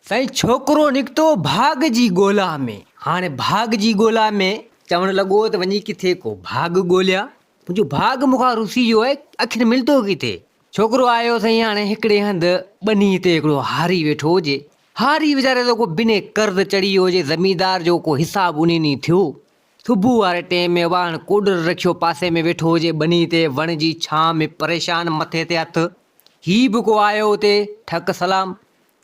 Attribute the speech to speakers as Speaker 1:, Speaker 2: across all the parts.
Speaker 1: سائين ڇوڪرو نڪتو ڀاڳ جي ڳولا ۾. هاڻي ڀاڳ جي ڳولا ۾ چوڻ لڳو ته وڃي ڪٿي ڪو ڀاڳ ڳوليان. منهنجو ڀاڳ مون کان رسي ويو آهي، اکين ملندو ڪٿي. ڇوڪرو آيو سائين هاڻي هڪڙي هنڌ ٻني تي هڪڙو هاري ويٺو هجي. هاري ويچاري تي ڪو بنهه قرض چڙهي ويو هجي، زميندار جو ڪو حساب انهي ڏينهن ٿيو. صبح واري ٽيم ۾ واهڻ ڪوڏر رکيو پاسي ۾ ويٺو هجي ٻني تي وڻ جي ڇانء ۾ پريشان مٿي تي هٿ. هي به ڪو آيو اتي، ٺڪ سلام.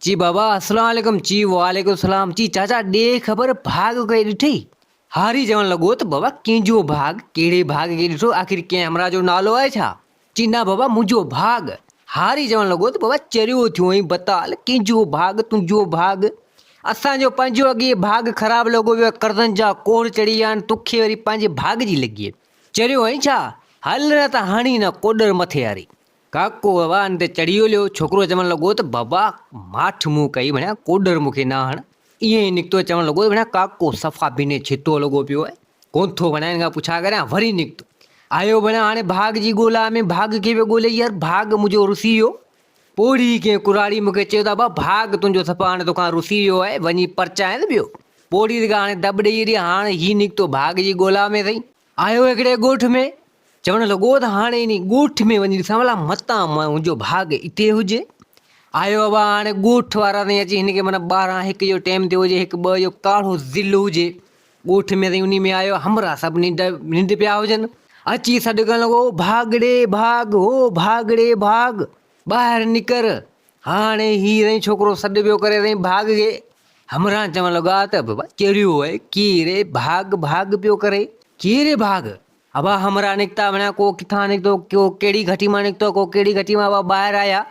Speaker 1: چي بابا السلام عليڪم چي وعليڪم السلام چي چاچا ڏي خبر ڀاڳ کي ڏٺئي؟ هاري چوڻ لڳو ته بابا ڪنهن جو ڀاڳ ڪهڙي ڀاڳ کي ڏٺو آخر ڪنهن همراهه جو نالو آهي ڇا؟ چي نه بابا منهنجو ڀاڳ. هاري چوڻ لڳو ته بابا چريو ٿيو آهين بتال ڪنهن جو ڀاڳ تنهنجو ڀاڳ اسان جو پنهنجو اڳي ڀاڳ خراب لڳو ويو آهي قرضن جا ڪوڙ چڙهي ويا آهن توکي وري پنهنجي ڀاڳ جي لڳي آهي چريو آهين ڇا هل نه ته هڻي نه ڪوڏر مٿي هاري ڪاڪو وان تي چڙهي هليو. ڇوڪرو چوڻ لڳو ته بابا ماٺ مون ڪئي ڀڻيا ڪوڏر مون کي نه هڻ. ائين ئي نڪتو چوڻ لڳو ته ڀڻيا ڪاڪو صفا بنهه ڇتو لڳو پيو آهي. ڪونه ٿو وڻان هن کان پڇا ڪريان. وري نڪتو. آيو ڀڻيا هاڻي ڀاڳ جي ڳولا ۾ ڀاڳ کي پيو ڳولي يار ڀاڳ منهنجو رسي ويو. پوڙهي ڪنهن ڪراڙي مون کي چيو ته ابا ڀاڳ تنهنجو صفا هاڻي توکان رسي ويو آهي وڃي پرچائينس ٻيو. پوڙهي کان هاڻي دٻ ڏئي ڏي هاڻ هي نڪتو ڀاڳ جي ڳولا ۾ سائين. آيو هڪڙي ڳوٺ ۾، چوڻ لڳو ته هاڻي انهي ڳوٺ ۾ وڃي ڏسان ڀلا متان منهنجو ڀاڳ اتي هجي. آيو ابا هاڻي ڳوٺ وارا سائين اچي هن کي معنيٰ ٻارهن هڪ جو ٽيم ٿيو هجي هڪ ٻه جو ڪاڙهو ظل هجي ڳوٺ ۾ سائين انهي ۾ آيو همراهه سڀ ننڊ ننڊ پيا هجن اچي سڏ ڪرڻ لڳو او ڀاڳ ڙي ڀاڳ هو ڀاڳ ڙي ڀاڳ ٻاهر نڪر هاڻي هي سائين ڇوڪرو سڏ پيو ڪري سائين ڀاڳ کي همراهه چوڻ لڳا ته بابا چريو آهي ڪير اي ڀاڳ ڀاڳ پيو ڪري. ڪير اي ڀاڳ؟ ابا همراهه نڪتا وڃا ڪو ڪٿان نڪتو ڪو ڪهڙي گهٽي مان نڪتو ڪو ڪهڙي گهٽي مان ابا ٻاهر آيا.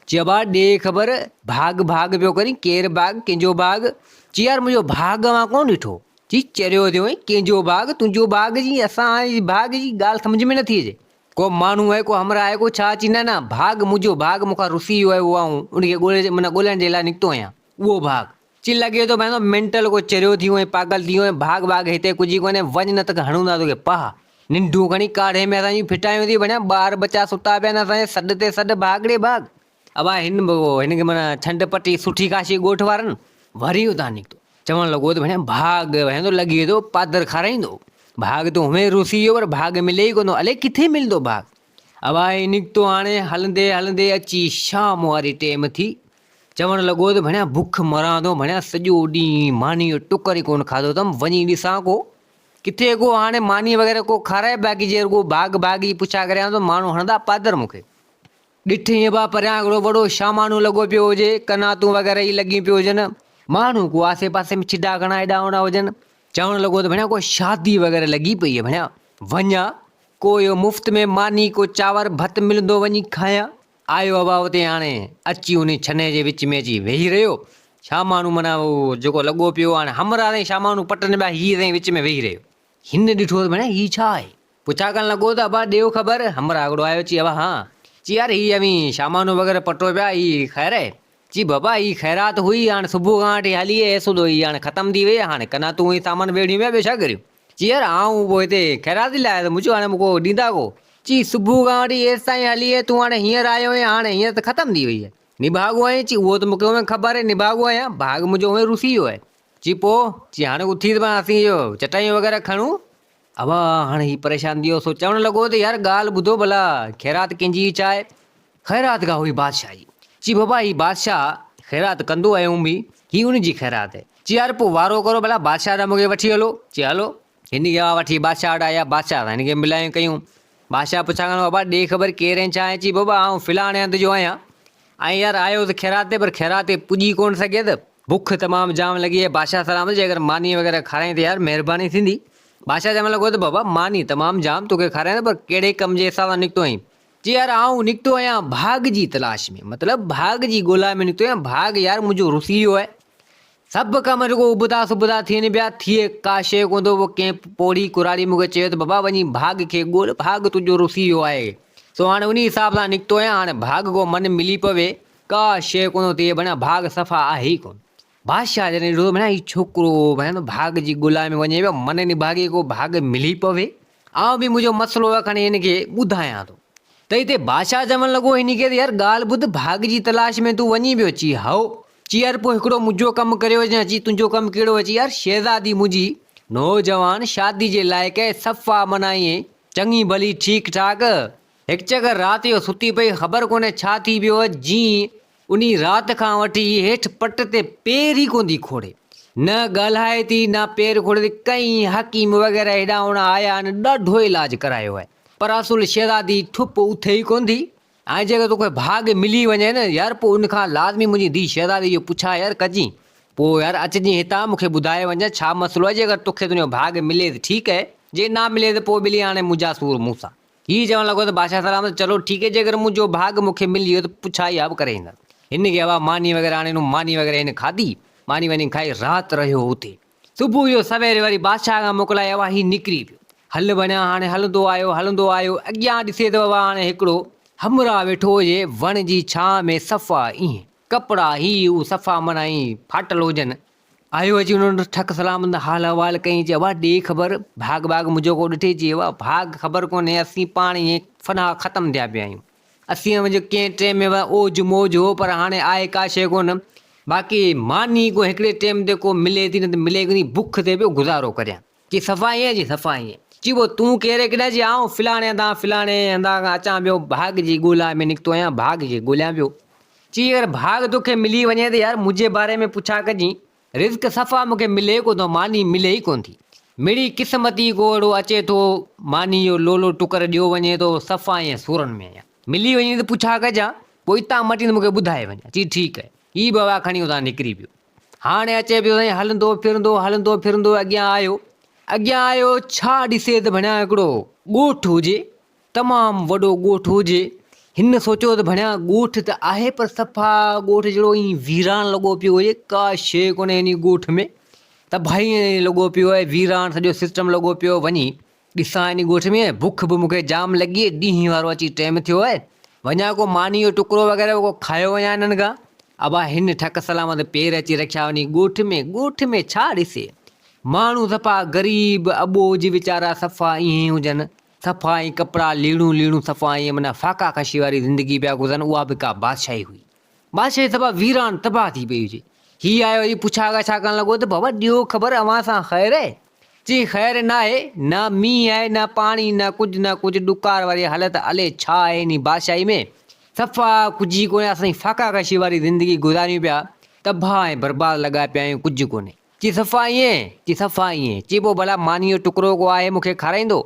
Speaker 1: چي ابا ڏي خبر ڀاڳ ڀاڳ پيو ڪرين ڪير ڀاڳ ڪنهن جو ڀاڳ؟ چي يار منهنجو ڀاڳ اوهان ڪونه ڏٺو. چي چريو ٿيو آهين ڪنهن جو ڀاڳ تنهنجو ڀاڳ جي اسان جي ڀاڳ جي ڳالهه سمجهه ۾ نٿي اچي. ڪو ماڻهو آهي ڪو همراهه آهي ڪو ڇا؟ چي نه نه ڀاڳ منهنجو ڀاڳ مون کان رسي ويو آهي اهو آئون ان کي ڳولي معنيٰ ڳولڻ جي لاء نڪتو آهيان. اهو ڀاڳ. چي لڳي ٿو ڀائيندو مينٽل ڪو چريو ٿي ويو ۽ پاڳل ٿي ويو ۽ ڀاڳ ٻاڳ هتي ڪجهه ئي ڪونهي وڃ نه ته هڻون ٿا توکي پاهه. ننڊون کڻي ڪاڙهي ۾ اسان جون ڦٽايون ٿي ڀڻيا ٻار ٻچا ستا پيا آهن اسان جي سڏ تي سڏ ڀاڳ ڙي ڀاڳ. ابا هن هن کي معنيٰ ڇنڊ پٽي سٺي ڪاشي ڳوٺ وارن وري اتان نڪتو. چوڻ لڳو ته ڀڻيا ڀاڳ ڀائيندو لڳي ٿو پادر کارائيندو. ڀاڳ ته هونئن رسي ويو پر ڀاڳ ملي ئي ڪونه ٿو الائي ڪٿي ملندو ڀاڳ. ابا هي نڪتو هاڻي هلندي هلندي اچي شام واري ٽيم ٿي. چوڻ لڳو ته ڀڻيا بک مران ٿو، ڀڻيا سڄو ڏينهن مانيء جو ٽڪر ئي ڪونه کاڌو اٿم، وڃي ڏسان ڪو ڪٿي ڪو هاڻي ماني وغيره ڪو کارائي، باقي جي رڳو ڀاڳ ڀاڳ جي پڇا ڪريان ته ماڻهو هڻندا پادر مون کي. ڏٺئين ابا پريان هڪڙو وڏو شامانو لڳو پيو هجي، قناتون وغيره ئي لڳيون پيون هجن، ماڻهو ڪو آسي پاسي ۾ ڇڊا گهڻا هيڏانهن هوڏانهن هجن، چوڻ لڳو ته ڀڻيا ڪو شادي وغيره لڳي پئي آهي، ڀڻيا وڃان ڪو اهو مفت ۾ ماني ڪو چانور ڀت ملندو وڃي کايان. آيو ابا اتي هاڻي اچي انهي ڇني جي وچ ۾ اچي ويهي رهيو. شامانو معنيٰ اهو جيڪو لڳو پيو هاڻي همراهه سائين شامانو پٽن پيا هي سائين وچ ۾ ويهي رهيو. هن ڏٺو ته ڀڻيا هي ڇا آهي؟ پڇا ڪرڻ لڳو ته ابا ڏيو خبر. همراهه هڪڙو آيو چي ابا هان. چي يار هي اوهين شامانو وغيره پٽو پيا هي خير آهي؟ چي بابا هي خيرات هئي هاڻي صبح کان وٺي هلي هي سودو هي هاڻي ختم ٿي وئي هاڻي قناتون هي سامان ويڙهيون پيا ٻيو ڇا ڪريون؟ چي يار آئون پوء هتي خيرات لاء آيس مون چيو هاڻي مون ڪو ڏيندا ڪو؟ چي صبح کان وٺي هيستائين هلي آهي تون هاڻي هينئر آيو آهين هاڻي هينئر ته ختم ٿي وئي آهي نڀاڳو آهين چي اهو ته مون کي هونئن خبر آهي نڀاڳو آهيان ڀاڳ منهنجو هونئن رسي ويو آهي چي پوء چي هاڻي اٿي ته پاڻ اسين اهو چٽايون وغيره کڻون ابا هاڻي هي پريشان ٿي ويو سو چوڻ لڳو ته يار ڳالهه ٻڌو ڀلا خيرات ڪنهن جي ڇا آهي خيرات ڪا هئي بادشاهه جي چي بابا هي بادشاهه خيرات ڪندو آهي هون به هي ان جي خيرات آهي چي يار پوء وارو ڪرو ڀلا بادشاهه ڏانهن مون کي وٺي هلو چي هلو هن کي وٺي بادشاهه وٽ آيا، بادشاهه سان هن کي ملايون ڪيون. بادشاهه پڇا ڪندو، بابا ڏي خبر ڪير ۽ ڇا آهين؟ چي، بابا آئون فلاڻي هنڌ جو آهيان ۽ يار آيو هوس خيرات تي پر خيرات تي پڄي ڪونه سگهيس، بک تمام جام لڳي آهي، بادشاهه سلامت جيڪر ماني وغيره کارائين ته يار مهرباني ٿيندي. بادشاهه چوڻ لڳو ته بابا ماني تمام جام توکي کارايان ٿو پر ڪهڙي ڪم جي حساب سان نڪتو آهين؟ چي، يار آئون نڪتو آهيان ڀاڳ جي تلاش ۾، مطلب ڀاڳ جي ڳولا ۾ نڪتو آهيان، ڀاڳ يار منهنجو رسي ويو آهي، سڀ ڪم رڳو ابتا سبتا ٿين پيا، ٿئي ڪا شيء ڪونه ٿو. پوء ڪنهن پوڙهي ڪراڙي مون کي چيو ته بابا وڃي ڀاڳ کي ڳول، ڀاڳ تنهنجو رسي ويو آهي. سو هاڻي انهي حساب سان نڪتو آهيان، هاڻي ڀاڳ ڪو من ملي پوي، ڪا شيء ڪونه ٿو ٿئي، ڀڻيا ڀاڳ صفا آهي ئي ڪونه. بادشاهه جڏهن ڏٺو ته ڀڻيا هي ڇوڪرو ڀڻيا ته ڀاڳ جي ڳولا ۾ وڃي پيو، من نڀاڳي ڪو ڀاڳ ملي پوي، آئون به منهنجو مسئلو کڻي هن کي ٻڌايان ٿو. ته هتي بادشاهه چوڻ لڳو هن کي ته يار ڳالهه ٻڌ، ڀاڳ جي تلاش ۾ تون وڃين پيو؟ چي هائو. چي يار پوء هڪڙو منهنجو ڪم ڪريو اچان. چي تنهنجو ڪم ڪهڙو؟ چي يار شهزادي منهنجي نوجوان شادي جي لائق آهي، صفا معنيٰ ائين چڱي ڀلي ٺيڪ ٺاڪ. هڪ چڪر رات جو ستي پئي خبر ڪونهي ڇا ٿي ويو جيئن انهي رات کان وٺي هيٺ پٽ تي پير ئي ڪونه ٿي کوڙي. نه ڳالهائي ٿي نه پير کوڙي ٿي. ڪئين حڪيم وغيره هيڏانهن هوڏانهن آيا آهن ڏاڍو علاج ڪرايو آهي پر اصل شهزادي ٺپ اٿي ئي ڪونه ٿي. ۽ جيڪر توکي ڀاڳ ملي وڃي نه يار پوء ان کان لازمي منهنجي ڌيء شهزادي جو پڇا يار ڪجين. پوء يار اچجين هتان مون کي ٻڌائي وڃجان ڇا مسئلو آهي جيڪر توکي تنهنجو ڀاڳ ملي ته ٺيڪ آهي جي نه ملي ته پوء ٻلي هاڻي منهنجا سور مون سان. هي چوڻ لڳو ته بادشاهه سلامت چلو ٺيڪ آهي جيڪر منهنجو ڀاڳ مون کي ملي ويو ته پڇا اها به ڪري ايندس. هن کي هوا ماني وغيره آڻي ڏنو ماني وغيره هن کاڌي ماني واني کائي رات رهيو اتي. صبح جو سوير وري بادشاهه کان موڪلائي اوا هي نڪري پيو. هل بنيا هاڻي هلندو آيو هلندو آيو اڳيان ڏسي ته اوا هاڻي هڪڙو همراهه ويٺو هجي وڻ جي ڇانء ۾ صفا ائين ڪپڙا هي هو صفا معنيٰ ائين ڦاٽل هجن. آيو اچي ان وٽ ٺڪ سلام حال احوال ڪيائين چي ابا ڏي خبر ڀاڳ ٻاڳ منهنجو ڪو ڏٺي چي ابا ڀاڳ خبر ڪونهي اسين پاڻ ائين فنا ختم ٿيا پيا آهيون. اسين اوهان جو ڪنهن ٽيم ۾ اوج موج هو پر هاڻي آهي ڪا شيء ڪونه. باقي ماني ڪو هڪڙي ٽيم تي ڪو ملي ٿي نه ته ملي ڪونه بک تي پيو گذارو ڪريان. چي صفا ائين؟ چي صفا ائين. چي پوء تون ڪير ڪيڏانهن؟ چي آئون فلاڻي هنڌان فلاڻي هنڌان کان اچان پيو ڀاڳ جي ڳولا ۾ نڪتو آهيان ڀاڳ کي ڳوليان پيو. چي اگر ڀاڳ توکي ملي وڃي ته يار منهنجي باري ۾ پڇا ڪجين. رزق صفا مون کي ملي ڪونه ٿو، ماني ملي ئي ڪونه ٿي. مڙئي قسمت ئي ڪو اهڙو اچي ٿو، ماني جو لولو ٽڪر ڏيو وڃي ٿو، صفا ائين سورن ۾ آهيان. ملي وڃي ته پڇا ڪجان، پوء اتان مٽين ته مون کي ٻڌائي وڃان. چي ٺيڪ آهي. هي به هوا کڻي اتان نڪري پيو. هاڻي اچي پيو سائين هلندو ڦرندو هلندو ڦرندو اڳيان آيو. اڳيان آيو ڇا ڏسي ته ڀڻيان هڪڙو ڳوٺ هجي. تمام وڏو ڳوٺ هجي. هن سوچيو ته ڀڻيا ڳوٺ ته آهي پر صفا ڳوٺ جهڙو ائين ويران لڳو پيو هجي ڪا شيء ڪونهي انهي ڳوٺ ۾ تباهي ائين لڳو پيو آهي ويران سڄو سسٽم لڳو پيو وڃي ڏسان انهي ڳوٺ ۾ بک به مون کي جام لڳي ڏينهن وارو اچي ٽيم ٿيو آهي وڃان ڪو ماني جو ٽڪرو وغيره ڪو کايو وڃان انهن کان ابا هن ٺڪ سلامت پير اچي رکيا وڃي ڳوٺ ۾ ڳوٺ ۾ ڇا ڏسي ماڻهو صفا غريب اٻوجهه ويچارا صفا ائين ئي هجن صفا ۽ ڪپڙا ليڙون ليڙون صفا ائين معنيٰ فاقا ڪشي واري زندگي پيا گذارن اها به ڪا بادشاهي هئي. بادشاهي صفا ويران تباهه ٿي پئي هجي. هي آيو اچي پڇا ڳاڇا ڪرڻ لڳو ته بابا ڏيو خبر اوهان سان خير آهي؟ چيائين خير ناهي، نه مينهن آهي نه پاڻي نه ڪجهه نه ڪجهه ڏڪار واري حالت الي ڇا آهي انهي بادشاهي ۾ صفا ڪجهه ئي ڪونهي اسان فاقا ڪشي واري زندگي گذاريون پيا تباهه ۽ برباد لڳا پيا آهيون ڪجهه ڪونهي. چي صفا ائين؟ چي صفا ائين. چي پوء ڀلا مانيء جو ٽڪرو ڪو آهي مون کي کارائيندو؟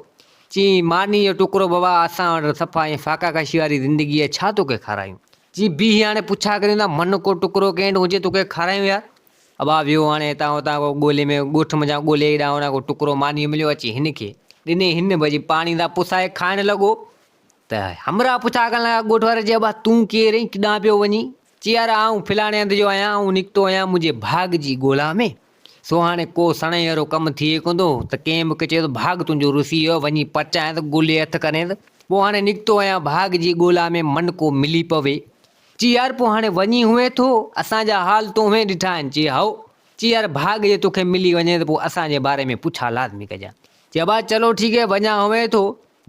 Speaker 1: چي مانيء جو ٽڪرو بابا اسان وٽ صفا ائين فاقا ڪشي واري زندگي آهي ڇا توکي کارايون؟ چي بيهه هاڻي پڇا ڪريون ٿا من ڪو ٽڪرو ڪنهن وٽ هجي توکي کارايون يار. ابا ويو هاڻي هتان هتان ڪو ڳولي ۾ ڳوٺ منجهان ڳولي هيڏانهن هوڏانهن ڪو ٽڪرو مانيء جو مليو اچي هن کي ڏني هن به اچي پاڻي سان پسائي کائڻ لڳو ته همراهه پڇا ڪرڻ لڳا ڳوٺ وارا چي ابا تون ڪير آهين ڪيڏانهن پيو وڃين؟ چي يار آئون فلاڻي هنڌ جو آهيان، آئون نڪتو آهيان منهنجي ڀاڳ جي ڳولا ۾، سو هاڻي ڪو سڻئي وارو ڪم ٿئي ڪونه ٿو ته ڪنهن به کي چئي ٿو ڀاڳ تنهنجو رسي ويو وڃي پرچائينس ڳولي هٿ ڪرينس، پوء هاڻي نڪتو آهيان ڀاڳ جي ڳولا ۾ من ڪو ملي پوي. چي يار پوء هاڻي وڃي هئين ٿو، اسان جا حال تو هئين ڏٺا آهن، چي هائو. چي يار ڀاڳ جي توکي ملي وڃي ته پوء اسان جي باري ۾ پڇا لازمي ڪجان. چي ابا چلو ٺيڪ هي وڃان هئين ٿو.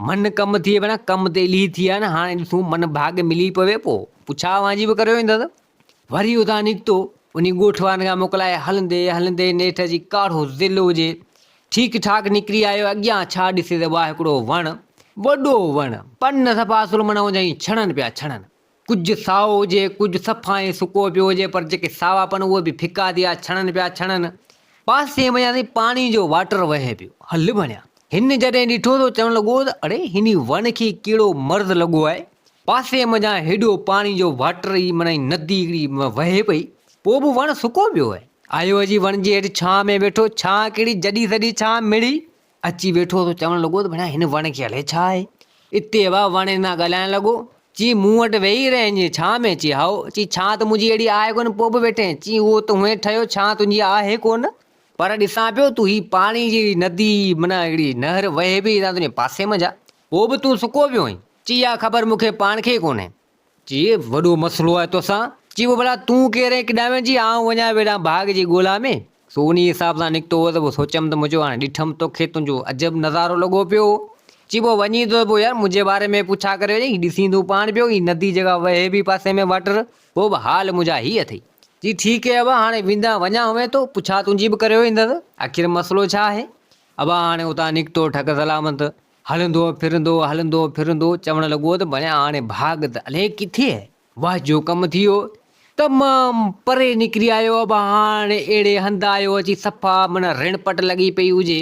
Speaker 1: من ڪم ٿئي ڀيڻا ڪم ته الهي ٿي آ نه هاڻي ڏسون من ڀاڳ ملي پوي پو پڇا اوهان جي به ڪريو ايندس. وري اتان نڪتو انهي ڳوٺ وارن کان موڪلائي هلندي هلندي نيٺ اچي ڪاڙهو ضلعو هجي ٺيڪ ٺاڪ نڪري آيو اڳيان ڇا ڏسي ته واهه هڪڙو وڻ وڏو وڻ پن صفا اصل من هجئين ڇڻن پيا ڇڻن ڪجهه سائو هجي، ڪجهه صفا ۽ سڪو پيو هجي، پر جيڪي ساوا پن اهي به ڦڪا ٿي ويا، ڇڻن پيا ڇڻن. پاسي ۾ وڃان سائين پاڻي جو واٽر وهي پيو. هل بڻيا. هن جڏهن ڏٺو ته چوڻ لڳو ته اڙي هن وڻ کي ڪهڙو مرض لڳو آهي. پاسي منجهان هيڏو پاڻي جو واٽر ئي معنيٰ ندي هڪڙي وهي پئي، پوء به وڻ سڪو پيو آهي. آيو اچي وڻ جي هيٺ ڇانء ۾ ويٺو، ڇانء ڪهڙي جڏي سڏي ڇانء مڙئي اچي ويٺو ته چوڻ لڳو ته ڀيڻا هن وڻ کي الائي ڇا آهي؟ اتي هوا وڻ هن سان ڳالهائڻ لڳو. چي مون وٽ ويهي رهين جي ڇانء ۾؟ چي هائو. چي ڇانء ته منهنجي اهڙي آهي ڪونه پوء به ويٺين؟ چي اهو ته هونئن ٺهيو ڇانء تنهنجي آهي ڪونه. پر ڏسان پيو تون هي پاڻي جي ندي معنيٰ هڪڙي نهر وهي پئي هتان تنهنجي پاسي منجهان پوء به تون سڪو پيو آهين. چي اها خبر مون کي پاڻ کي ئي ڪونهي. چي، وڏو مسئلو آهي توسان. چي، پوء ڀلا تون ڪير ۽ ڪيڏانهن وئين؟ چي، آئون وڃان ويڙهان ڀاڳ جي ڳولا ۾. سو انهيء حساب سان نڪتو هوس، پوء سوچيم ته منهنجو هاڻي ڏٺم توکي تنهنجو عجب نظارو لڳو پيو هو. چي، پوء وڃين ٿو ته پوء يار منهنجي باري ۾ پڇا ڪري وڃ، هي ڏسين تون پاڻ پيو، هي ندي جيڪا وهي پئي پاسي ۾ واٽر، پوء به حال منهنجا هي اٿئي. چي ٺيڪ اي ابا هاڻي ويندا وڃان هئين ٿو پڇا تنهنجي به ڪريو ايندس آخر مسئلو ڇا آهي؟ ابا هاڻي اتان نڪتو ٺڪ سلامت هلندو ڦرندو هلندو ڦرندو چوڻ لڳو ته ڀڻيا هاڻي ڀاڳ ته الائي ڪٿي آهي. واهه جو ڪم ٿي ويو. تمام پري نڪري آيو ابا هاڻي اهڙي هنڌ آيو اچي صفا معنيٰ رڻ پٽ لڳي پئي هجي.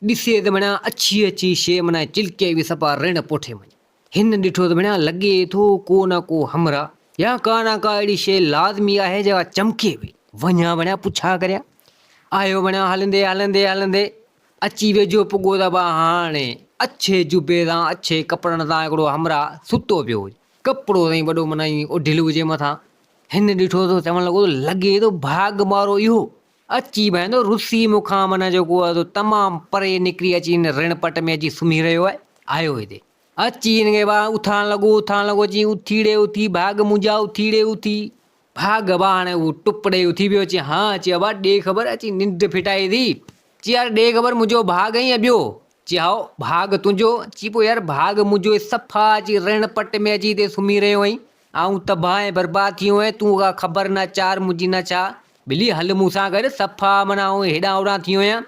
Speaker 1: ڏسي ته معنيٰ اڇي اڇي شيء معنيٰ چلڪي به صفا رڻ پوٺي وڃي. هن ڏٺو ته ڀيڻا لڳي ٿو ڪو نه ڪو همراهه يا ڪا نه ڪا اهڙي شيء لازمي آهي جيڪا چمڪي پئي. وڃان ڀيڻا پڇا ڪريان. آيو ڀيڻا هلندي هلندي هلندي اچي ويجهو پڳو ته ابا هاڻي اڇي جبي سان اڇي ڪپڙن سان هڪڙو همراهه ستو پيو هجي. ڪپڙو سائين وڏو معنيٰ ائين اوڍيل هجي مٿان. هن ڏٺو ته چوڻ لڳو ته لڳي ٿو ڀاڳ مارو اهو. اچي ڀائيندو رسي مون کان معنيٰ جيڪو آهي سو تمام پري نڪري اچي هن رڻ پٽ ۾ اچي سمهي رهيو آهي. آيو هتي. اچي هن کي ٻاهر اٿارڻ لڳو اٿارڻ لڳو چيائين اٿي ڙي اٿي ڀاڳ منهنجا اٿي ڙي اٿي. ڀاڳ ابا هاڻي هو ٽپ ڏئي اٿي پيو چي ها چي ابا ڏي خبر اچي ننڊ ڦٽائي ٿي. چي يار ڏي خبر منهنجو ڀاڳ ۽ ٻيو. چي هائو ڀاڳ تنهنجو. چي پوء يار ڀاڳ منهنجو صفا اچي رڻ پٽ ۾ اچي هتي سمهي رهيو آهين. آئون تباهه ۽ برباد ٿي ويو آهيان، تون ڪا خبر نه چار منهنجي نه ڇا. ٻلي هل مون سان گڏ، صفا معنيٰ آئون هيڏانهن هوڏانهن ٿي ويو آهيان.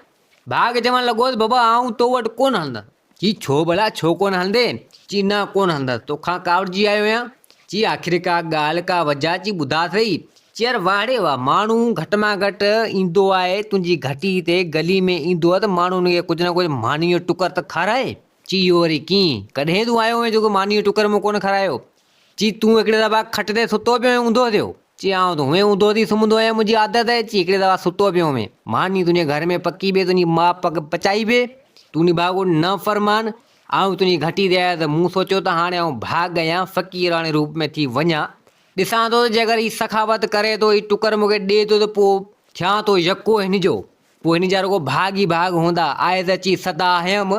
Speaker 1: ڀاڳ چوڻ لڳو ته بابا آئون تو وٽ ڪونه هلندس. چي ڇو ڀلا ڇو ڪونه هلندين؟ چي نه ڪونه هلندس، توکان ڪاوڙجي آيو آهيان. چي آخر ڪا ڳالهه ڪا وجهه چي ٻڌاء سهي. چي يار واهه ڙي واهه، ماڻهو گهٽ مان گهٽ ايندو آهي تنهنجي گهٽي تي گلي ۾ ايندو آهي ته ماڻهو ان کي ڪجهه نه ڪجهه مانيء جو ٽڪر ته کارائي. چي اهو وري ڪيئن؟ ڪڏهن تون آيو هئين جيڪو مانيء جو ٽڪر مون ڪونه کارايو؟ چي تون هڪڙي دفعا کٽ تي ستو پيو هئين اونڌو ٿيو. چي آئون ته هونئن اونڌو ٿي سمهندو آهيان منهنجي عادت آهي. چي هڪڙي دفعا ستو پيو هئين. ماني تنهنجي گهر ۾ پڪي پئي تنهنجي ماء پڪ پچائي پئي. تون نڀاڳو نافرمان. آئون تنهنجي گهٽي تي آيس ته مون سوچيو ته هاڻي آئون ڀاڳ آهيان فقيراڻي روپ ۾ ٿي وڃان. ڏسان ٿو ته جيڪر هي سخاوت ڪري ٿو هي ٽڪر مون کي ڏئي ٿو ته پوء ٿيان ٿو يڪو هن جو. پوء هن جا رڳو ڀاڳ ئي ڀاڳ هوندا. آء ته اچي سدا هيم.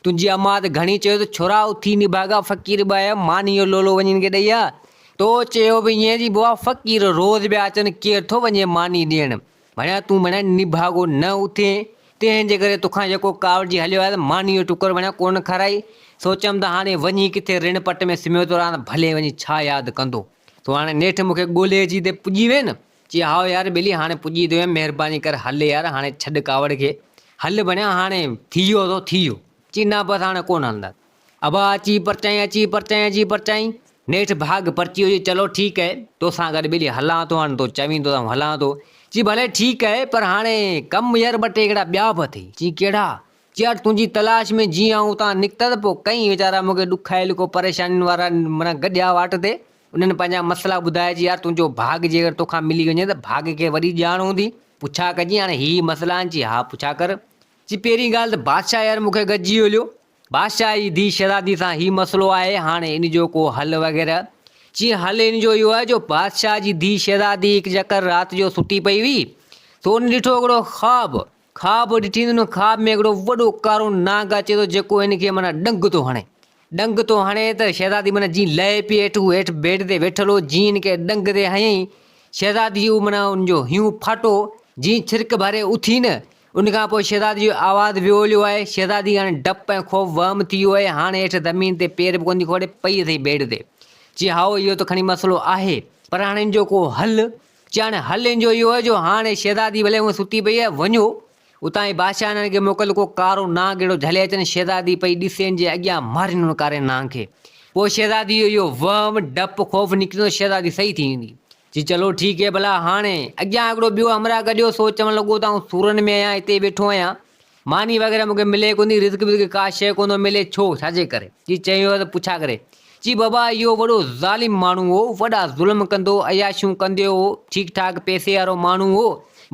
Speaker 1: تنهنجي امان ته گهڻي چيو ته ڇورا اٿي نڀاڳا فقير به آيا، ماني جو لولو وڃي هن کي ڏئي آ. تو چيو به ائين جي بابا فقير روز پيا اچن ڪير ٿو وڃي ماني ڏيڻ. ڀڻيا تون ڀڻيا نڀاڳو نه اٿين، تنهن جي ڪري توکان يڪو ڪاوڙجي هليو آيس، ماني جو ٽڪر ڀڻيا ڪونه کارائي. سوچيم ته هاڻي وڃي ڪٿي رڻ پٽ ۾ سمهيو ٿو رهان ته ڀلي وڃي ڇا ياد ڪندو. سو هاڻي نيٺ مون کي ڳولي اچي هتي پڄي وين. چي هائو يار ٻيلي هاڻي پڄي ٿو ويم مهرباني ڪر هل يار هاڻي ڇڏ ڪاوڙ کي هل بڻيا هاڻي ٿي ويو سو ٿي ويو چي نه بس هاڻي ڪونه هلندس ابا اچي پرچائين اچي پرچائين اچي پرچائين نيٺ ڀاڳ پرچي ويو چي چلو ٺيڪ اهي توسان گڏ ٻيلي هلان ٿو هاڻي تو چوين ٿو ته آئون هلان ٿو چي ڀلي ٺيڪ اهي پر هاڻي ڪم يار ٻه ٽي هڪڙا ٻيا به اٿئي چي ڪهڙا چي يار تنهنجي تلاش ۾ جيئن آئون اتان نڪتس پوء ڪئين ويچارا مون کي ڏکايل ڪو پريشانين وارا معنيٰ گڏيا واٽ تي انهن پنهنجا مسئلا ٻڌايا چي يار تنهنجو ڀاڳ جيڪر توکان ملي وڃي ته ڀاڳ کي وڏي ڄاڻ هوندي، پڇا ڪجي هاڻي هي هي مسئلا آهن، چي ها پڇا ڪر. چي پهرين ڳالهه ته بادشاهه يار مون کي گڏجي هليو، بادشاهه جي ڌيء شهزادي سان هي مسئلو آهي هاڻي ان جو ڪو حل وغيره. چي حل ان جو اهو آهي جو بادشاهه جي ڌيء شهزادي هڪ چڪر رات جو ستي پئي هئي سو ان ڏٺو هڪڙو خواب، خواب ڏٺي ته ان خواب ۾ هڪڙو وڏو ڪارو نانگ اچي ٿو جيڪو هن کي معنيٰ ڏنگ ٿو هڻي. ڏنگ ٿو هڻي ته شهزادي معنيٰ جيئن لهي پئي هيٺ هو هيٺ بيڊ تي ويٺل هو جيئن هن کي ڏنگ تي هنيائين شهزادي جو معنيٰ ان جو هيون ڦاٽو جيئن ڇرڪ ڀري اٿي نه ان کان پوء شهزادي جو آواز ويو هليو آهي شهزادي هاڻي ڊپ ۽ خوف وهم ٿي ويو آهي هاڻي هيٺ زمين تي پير به ڪونه ٿي کوڙي پئي اٿئي بيڊ تي چي هائو اهو ته کڻي مسئلو آهي پر هاڻي ان جو ڪو حل چي هاڻي حل ان جو اهو آهي جو هاڻي شهزادي ڀلي هونء ستي پئي آهي، وڃو اتان جي بادشاهه هنن کي موڪل ڪو ڪارو نانگ اهڙو جهلي اچن، شهزادي پئي ڏسي ان جي اڳيان مارين ان ڪاري نانگ کي. پوء شهزادي جو اهو وهم، ڊپ، خوف نڪرندو، شهزادي صحيح ٿي ويندي. چي چلو ٺيڪ هي ڀلا هاڻي اڳيان هڪڙو ٻيو همراهه گڏيو سو چوڻ لڳو ته آئون سورن ۾ آهيان هتي ويٺو آهيان، ماني وغيره مون کي ملي ڪونه ٿي، رزق وزق ڪا شيء ڪونه ٿو ملي، ڇو؟ ڇا جي ڪري؟ چي چيو ته پڇا ڪري. چي بابا اهو وڏو ظالم ماڻهو هو، وڏا ظلم ڪندو هو، عياشيون ڪندو هو، ٺيڪ ٺاڪ پئسي وارو ماڻهو هو،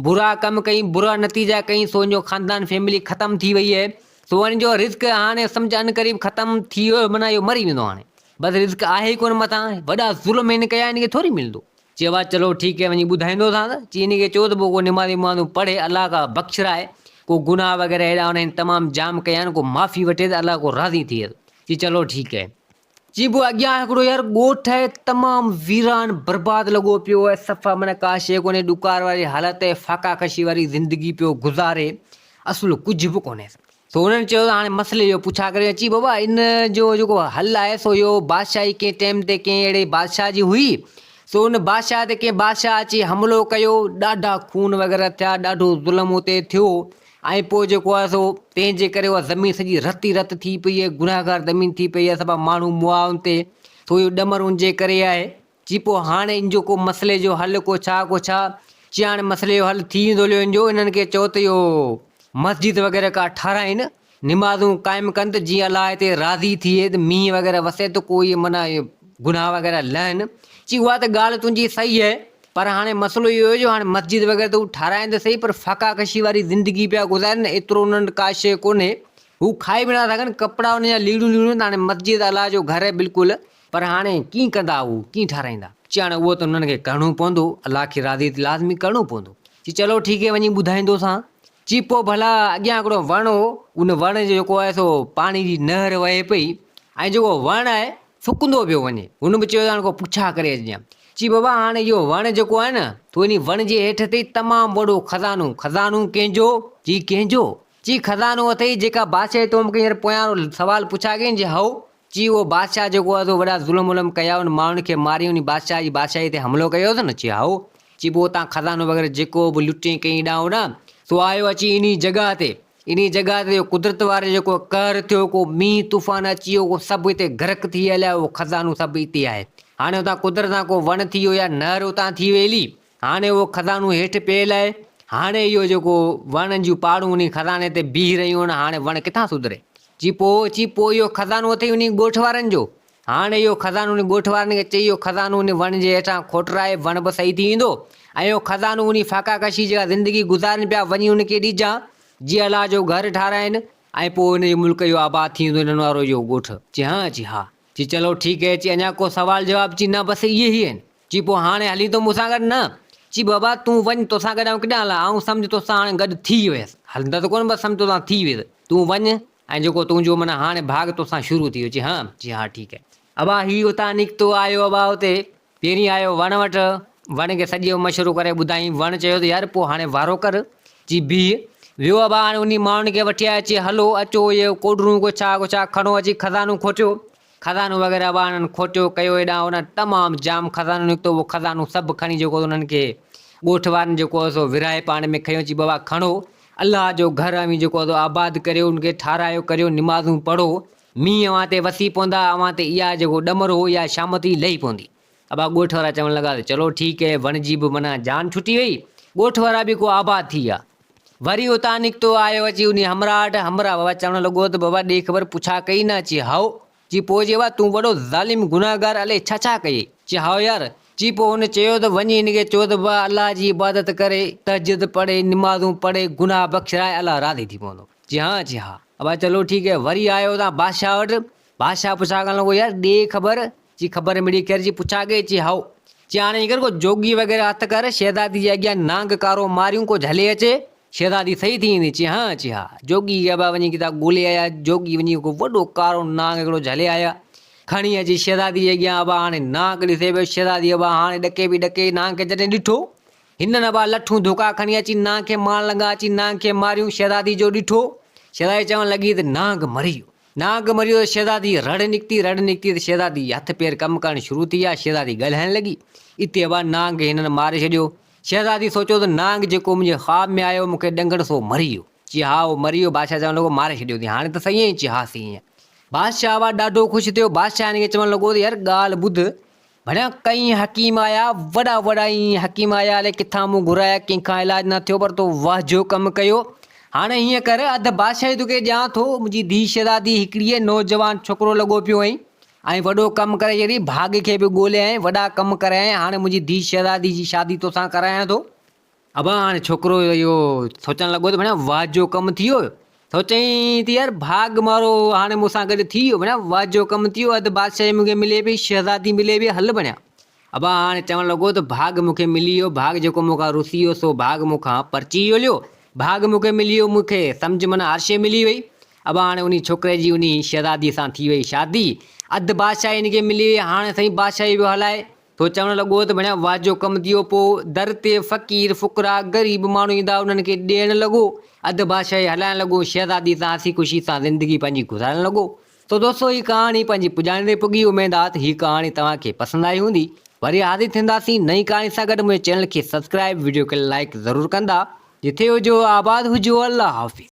Speaker 1: برا ڪم ڪئين، برا نتيجا ڪئين، سو ان جو خاندان فيملي ختم ٿي وئي آهي، سو ان جو رزق هاڻي سمجهه عنقريب ختم ٿي ويو، معنيٰ اهو مري ويندو هاڻي، بس رزق آهي ئي ڪونه مٿان، وڏا ظلم هن ڪيا، هن کي ٿوري ملندو. چيو آ چلو ٺيڪ هي وڃي ٻڌائيندوسانس، چي هن کي چئو ته پوء ڪو نمازي ومازون پڙهي الله کان بخشرائي، ڪو گناهه وغيره اهڙا هن تمام جام ڪيا آهن ڪو معافي وٺي ته الله ڪو راضي ٿئي. چي چلو ٺيڪ هي. چي پوء اڳيان هڪڙو يار ڳوٺ آهي تمام ويران برباد لڳو پيو آهي صفا معنيٰ ڪا شيء ڪونهي ڏڪار واري حالت آهي فاقا ڪشي واري زندگي پيو گذاري اصل ڪجهه به ڪونهيس. سو انهن چيو ته هاڻي مسئلي جو پڇا ڪريون اچي بابا ان جو جيڪو حل آهي سو اهو بادشاهي ڪنهن ٽيم تي ڪنهن اهڙي بادشاهه جي هئي سو ان بادشاهه تي ڪنهن بادشاهه اچي حملو ڪيو، ڏاڍا خون وغيره ٿيا، ڏاڍو ظلم اتي ٿيو ۽ پوء جيڪو آهي سو تنهن جي ڪري اها زمين سڄي رت ئي رت ٿي پئي آهي، گنهگار زمين ٿي پئي آهي، سڀ ماڻهو مئا ان تي، سو اهو ڏمر ان جي ڪري آهي. چي پوء هاڻي ان جو ڪو مسئلي جو حل ڪو ڇا ڪو ڇا؟ چي هاڻي مسئلي جو حل ٿي ويندو هليو ان جو، انهن کي چئو ته اهو مسجد وغيره ڪا ٺهرائين، نمازون قائم ڪن ته جيئن الله هتي راضي ٿئي ته مينهن وغيره وسي ته ڪو اهي معنيٰ اهي گناهه وغيره لهن. چي اها ته ڳالهه تنهنجي صحيح آهي پر هاڻي مسئلو اهو آهي جو هاڻي مسجد وغيره ته هو ٺهرائين ته صحيح پر فاقا ڪشي واري زندگي پيا گذارين ايترو انهن وٽ ڪا شيء ڪونهي هو کائي به نٿا سگهن ڪپڙا انهن جا ليڙون ليڙون ته هاڻي مسجد الله جو گهر آهي بلڪل پر هاڻي ڪيئن ڪندا هو ڪيئن ٺهرائيندا؟ چي هاڻي اهو ته انهن کي ڪرڻو پوندو الله کي راضي ته لازمي ڪرڻو پوندو. چي چلو ٺيڪ هي وڃي ٻڌائيندوسان. چي پوء ڀلا اڳيان هڪڙو وڻ هو، ان وڻ جو جيڪو آهي سو پاڻي جي نهر وهي پئي ۽ جيڪو وڻ آهي سڪندو پيو وڃي. هن به چيو ته هاڻي ڪو پڇا ڪري اچجان. چي بابا هاڻي اهو وڻ جيڪو آهي نه تو انهي وڻ جي هيٺ اٿئي تمام وڏو خزانو. خزانو ڪنهن جو؟ چي ڪنهن جو؟ چي خزانو اٿئي جيڪا بادشاهي تو مون کي هينئر پويان وارو سوال پڇا ڪئين چي هائو. چي اهو بادشاهه جيڪو آهي سو وڏا ظلم ولم ڪيا ان ماڻهن کي ماري انهي بادشاهه جي بادشاهي تي حملو ڪيو اٿس نه؟ چي هائو. چي پوء اتان خزانو وغيره جيڪو به لٽي ڪئين هيڏانهن هوڏانهن سو آيو اچي انهي جڳهه تي انهي جڳهه تي جو قدرت واري جيڪو قهر ٿيو ڪو مينهن طوفان اچي ويو اهو سڀ هتي غرق ٿي هليا اهو خزانو سڀ هتي آهي هاڻي اتان قدرت سان ڪو وڻ ٿي ويو يا نهر اتان ٿي وئي هلي هاڻي اهو خزانو هيٺ پيل آهي هاڻي اهو جيڪو وڻن جون پاڙون انهي خزاني تي بيهي رهيون آهن هاڻي وڻ ڪٿان سڌري چي پوء چي پوء اهو خزانو اٿئي انهي ڳوٺ وارن جو هاڻ اهو خزانو انهي ڳوٺ وارن کي چئي اهو خزانو انهي وڻ جي هيٺان کوٽرائي وڻ به صحيح ٿي ويندو ۽ اهو خزانو انهي فاقا ڪشي جيڪا زندگي گذارين پيا وڃي ان کي ڏجان جي الله جو گهر ٺاراهين ۽ پوء ان جي ملڪ اهو آباد ٿي ويندو انهن وارو اهو ڳوٺ. چي ها چي ها. چي چلو ٺيڪ هي چي اڃا ڪو سوال جواب چي نه بس اهي ئي آهن. چي پوء هاڻي هلين ٿو مون سان گڏ نه؟ چي بابا تون وڃ توسان گڏ آئون ڪيڏانهن هلان آئون سمجهه توسان هاڻي گڏ ٿي ويس هلندس ڪونه بس سمجهه توسان ٿي ويس تون وڃ ۽ جيڪو تنهنجو معنيٰ هاڻي ڀاڳ توسان شروع ٿي ويو. چي ها؟ چي ها ٺيڪ آهي. ابا هي اتان نڪتو آيو ابا اتي پهرين آيو وڻ وٽ وڻ کي سڄو مشورو ڪري ٻڌائين وڻ چيو ته يار پوء هاڻي وارو ڪر چي بيهه ويو ابا هاڻي انهي ماڻهن کي وٺي آيو چي هلو اچو اهي ڪوڏرون ڪو ڇا ڪو ڇا کڻو اچي خزانو کوٽيو خزانو وغيره ابا انهن کوٽيو ڪيو هيڏانهن هوڏانهن تمام جام خزانو نڪتو اهو خزانو سڀ کڻي جيڪو انهن کي ڳوٺ وارن جيڪو سو ورهائي پاڻ ۾ کنيو چي بابا کڻو الله جو گهر اوهين جيڪو سو آباد ڪريو ان کي ٺارايو ڪريو نمازون پڙهو مينهن اوهان تي وسي پوندا اوهان تي اها جيڪو ڏمر هو اها شامت ئي لهي پوندي ابا ڳوٺ وارا چوڻ لڳا ته چلو ٺيڪ هي وڻ جي به معنيٰ جان ڇٽي وئي ڳوٺ وارا به ڪو آباد ٿي ويا وري اتان نڪتو آيو اچي انهي همراهه وٽ همراهه بابا چوڻ لڳو ته بابا ڏي خبر پڇا ڪئي نه چي هائو چي پوء چي بابا تون وڏو ظالم گنهگار الائي ڇا ڇا ڪيئي چي هائو يار چي پوء هن چيو ته وڃي هن کي چئو ته بابا الله جي عبادت ڪري تهجد پڙهي نمازون پڙهي گناهه بخشرائي الله راضي ٿي پوندو چي ها چي ها ابا چلو ٺيڪ هي وري آيو اتان بادشاهه وٽ بادشاهه پڇا ڪرڻ لڳو يار ڏي خبر چي خبر مڙئي خير جي پڇا ڪئي چي هائو. چي هاڻي ائين ڪر ڪو جوڳي وغيره هٿ ڪر شهزادي جي اڳيان نانگ ڪارو ماريون ڪو جهلي اچي شهزادي صحيح ٿي ويندي چي ها چي ها. جوڳي کي ابا وڃي ڪٿان ڳولي آيا جوڳي وڃي ڪو وڏو ڪارو نانگ هڪڙو جهلي آيا کڻي اچي شهزادي جي اڳيان ابا هاڻي نانگ ڏسي پيو شهزادي ابا هاڻي ڏڪي پئي ڏڪي نانگ کي جڏهن ڏٺو هنن ابا لٺون ڌوڪا کڻي اچي نانگ کي مارڻ لڳا اچي نانگ کي ماريون شهزادي جو ڏٺو شهزادي چوڻ لڳي ته نانگ مري ويو. نانگ مريو ته شهزادي جي رڙ نڪتي، رڙ نڪتي ته شهزادي جي هٿ پير ڪم ڪرڻ شروع ٿي ويا، شهزادي ڳالهائڻ لڳي، اتي ابا نانگ کي هنن ماري ڇڏيو. شهزادي سوچيو ته نانگ جيڪو منهنجي خواب ۾ آيو، مون کي ڏنگڻ سو مري ويو. چي ها اهو مري ويو، بادشاهه چوڻ لڳو ماري ڇڏيو اٿئي، هاڻي ته صحيح آهين؟ چي ها صحيح آهيان. بادشاهه ابا ڏاڍو خوش ٿيو، بادشاهه هن کي چوڻ لڳو ته يار ڳالهه ٻڌ، ڀڻيا ڪئين حڪيم آيا، وڏا وڏا ئي حڪيم آيا، الائي ڪٿان مون گهرايا، ڪنهن کان علاج نه ٿيو، پر تو واهه جو ڪم ڪيو. هاڻي هيئن ڪر، اڌ بادشاهي توکي ڏيان ٿو، منهنجي ڌيء شهزادي هڪڙيء نوجوان ڇوڪرو لڳو پيو آهين ۽ وڏو ڪم ڪري ڇڏي، ڀاڳ کي به ڳولي آئين، وڏا ڪم ڪري آئين، هاڻي منهنجي ڌيء شهزادي جي شادي توسان ڪرايان ٿو. ابا هاڻي ڇوڪرو اهو سوچڻ لڳو ته ڀڻيا واهه جو ڪم ٿي ويو. سوچيائين ته يار ڀاڳ مارو هاڻي مون سان گڏ ٿي ويو ڀڻيا واهه جو ڪم ٿي ويو اڌ بادشاهي مون کي ملي پئي شهزادي ملي پئي هل ڀڻيا. ابا هاڻي چوڻ لڳو ته ڀاڳ مون کي ملي ويو ڀاڳ جيڪو مون کان رسي ويو سو ڀاڳ مون کان پرچي ويو هليو ڀاڳ مون کي ملي ويو مون کي سمجهه معنيٰ هر شيء ملي وئي. ابا هاڻي انهي ڇوڪري جي انهي شهزادي سان ٿي وئي شادي اڌ بادشاهي هن کي ملي وئي هاڻي سائين بادشاهي پيو هلائي. سو چوڻ لڳو ته ڀڻيا واهه جو ڪم ٿيو. پوء در تي فقير، فقراء، غريب ماڻهو ايندا انهن کي ڏيڻ لڳو. اڌ بادشاهي هلائڻ لڳو. شهزادي سان هسي خوشي سان زندگي پنهنجي گذارڻ لڳو. سو دوستو هي ڪهاڻي پنهنجي پڄاڻي تي پڳي. اميد آ ته هي ڪهاڻي توهان کي پسند آئي هوندي. وري حاضر ٿينداسين نئين ڪهاڻي سان گڏ منهنجي چينل کي سبسڪرائب وڊيو کي لائيڪ ضرور ڪندا جٿي هجو آباد هجو الله حافظ.